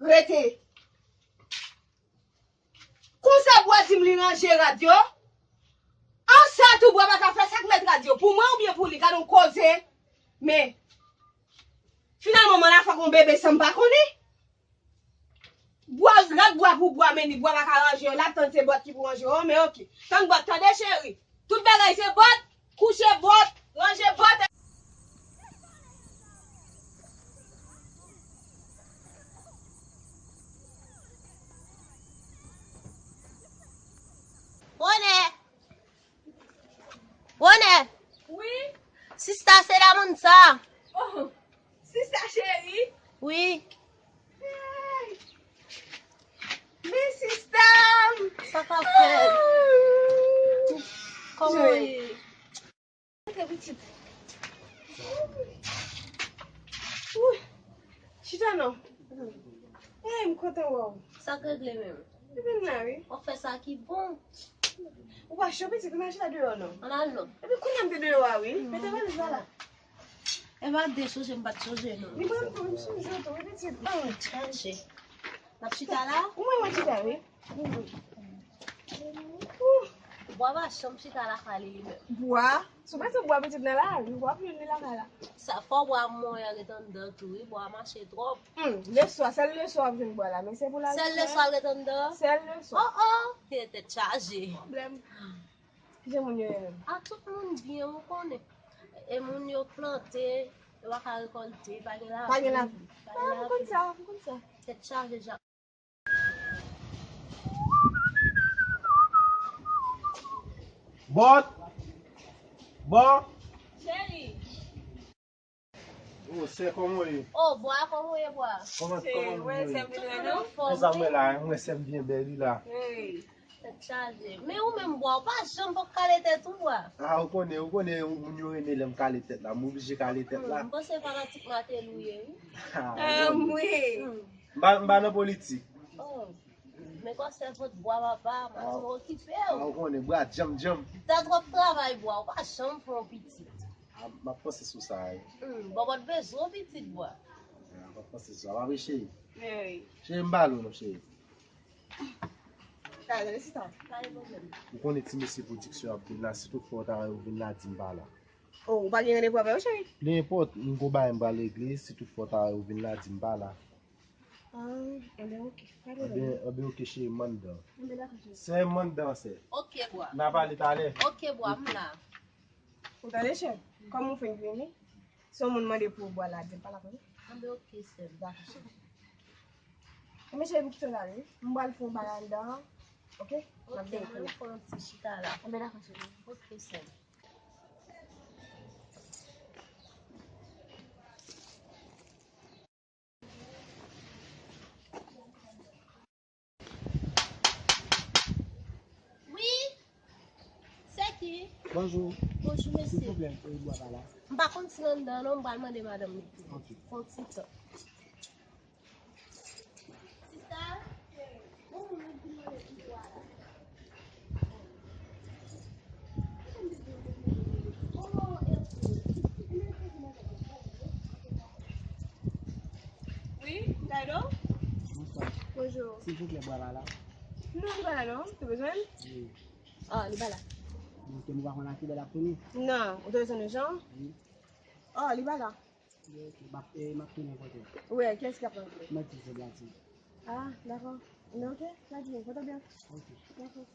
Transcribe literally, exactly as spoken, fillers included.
Rete. Konsa bwa di m li ranje rad yo. An sa tou bwa pa ka fè sa k mèt rad yo. Pou mwen oubyen pou li, gade yon koze. Men, finalman, mwen la fè yon bebe san m pa konnen. Bwa, rad bwa pou bwa, men ni bwa pa ka ranje yo. L ap tann se bòt ki pou ranje yo, men oke. Tann bòt, tande cheri. Tout bagay se bòt, kouche bòt, ranje bòt. Bonè! Bonè! Wi. Sista, se la moun sa. Oh, sista cheri. Wi. Hey. Men sista m. Sa k ap fèt? Kòman w ye? Antre pitit. Wi. Chita non. Hey, m kontan wè w. Sa k regle menm? Li vin la, wi. W ap fè sa ki bon. Ou pa cho pitit, ou pa chita deyò non. Ann al non. Epi kounye a m te deyò a, wi. Mete valiz la la. E pa de sonje m pa t sonje non. Li pa ankò, m sonje w tou, wi pitit. Bon, chaje. N ap chita la? Ou mwen mwen chita, wi. Bwa pa janm chita lakay li, li menm. Bwa? Si w pa sot bwa pitit nan lari, w ap jwenn li lakay la. Sa fò bwa mwen ret anndan tou, wi, bwa mache twòp. Hmm, leswa, sèl leswa w ap jwenn bwa la, men se pou l al. Sèl leswa l ret anndan? Sèl leswa. Oh, oh, tèt chaje. Pwoblèm. Ki jan moun yo ye menm? A, tout moun byen, ou konnen. E moun yo plante, yo pa ka rekòlte, pa gen lavi. Pa gen lavi. Pa gen lavi. Ah, m konn sa, m konn sa. Tèt chaje, Jan. Bòt! Bò! Cheri! Oh, sè, kòman w ye? Oh, bwa, kòman w ye, bwa? Kòman, kòman moun yo ye? Tout moun anfòm, wi. Konsa m wè la, m wè sè m byen bèl, wi, la. Hey. Tèt chaje. Men ou menm, bwa, ou pa janm pòk kale tèt ou, bwa. Ah, ou konnen, ou konnen, moun yo renmen lè m kale tèt la. M oblije kale tèt la. Hmm, m panse fanatik Martelly ou ye, wi. Ah, ah, wi. Hmm. M pa, m pa nan politik. Oh. Men kò sèvant bwa papa, m ap okipe w. Ah, ou konnen, bwa, djanm, djanm. Ta twòp travay, bwa, ou pa janm fè yon pitit. Ah, m ap panse sou sa, wi. Hmm, bò, bò, t bezwen yon pitit, bwa. Ah, m ap panse sou sa, pa vre, cheri? Wi. Cheri, m ba l ou non, cheri. Kale, sista. Pa gen pwoblèm. Ou konnen ti mesye pwodiksyon ap vin la, si tout fwa w ta wè yo vin la, di m pa la. Oh, ou pa gen randevou avè yo, cheri? Nenpòt, m gon bagay m pral regle, si tout fwa w ta wè yo vin la, di m pa la. Ah, enben, oke. Pa de pwoblèm. Enben, enben, oke, cheri, m anndan. Enben, dakò, cheri. Sè, m anndan, sè. Oke, bwa. N a pale talè. Oke, bwa, m la. Ou tande, chè? Kòm ou fenk vini, si yon moun mande pou ou bwa la, di l pa la konnen. Enben, oke, sè m. Dakò, chè. Enben, chè, m kite w la, wi. M pral fè yon bagay anndan an. Oke? N ap vini kounye a. Oke, mwen fè yon ti chita la. Enben, dakò, chè. Oke, sè m. Wi. Se ki? Bonjou. Bonjou, mesye. Silvouplè, m te dwe bwa pa la. M pa konn si l anndan non, m pral mande madanm li pou mwen. Ok. Fè yon ti tan. Sista, gon moun ki mande pou bwa la. Wi, Daydo? Bonswa. Bonjou. Silvouplè, bwa pa la. Non, li pa la non. Ou te bezwen l? Wi. Ah, li pa la. Donk, nou pa konn a kilè l ap tounen? Non, ou te bezwen l jan? Wi. Ah, li pa la. Ok, m ap, eh, m ap tounen kote w. Wi, kiyès ki ap rantre? Mwen di se Bladine. Ah, dakò. Men ok, Bladine, pote byen. Ok. Dakò.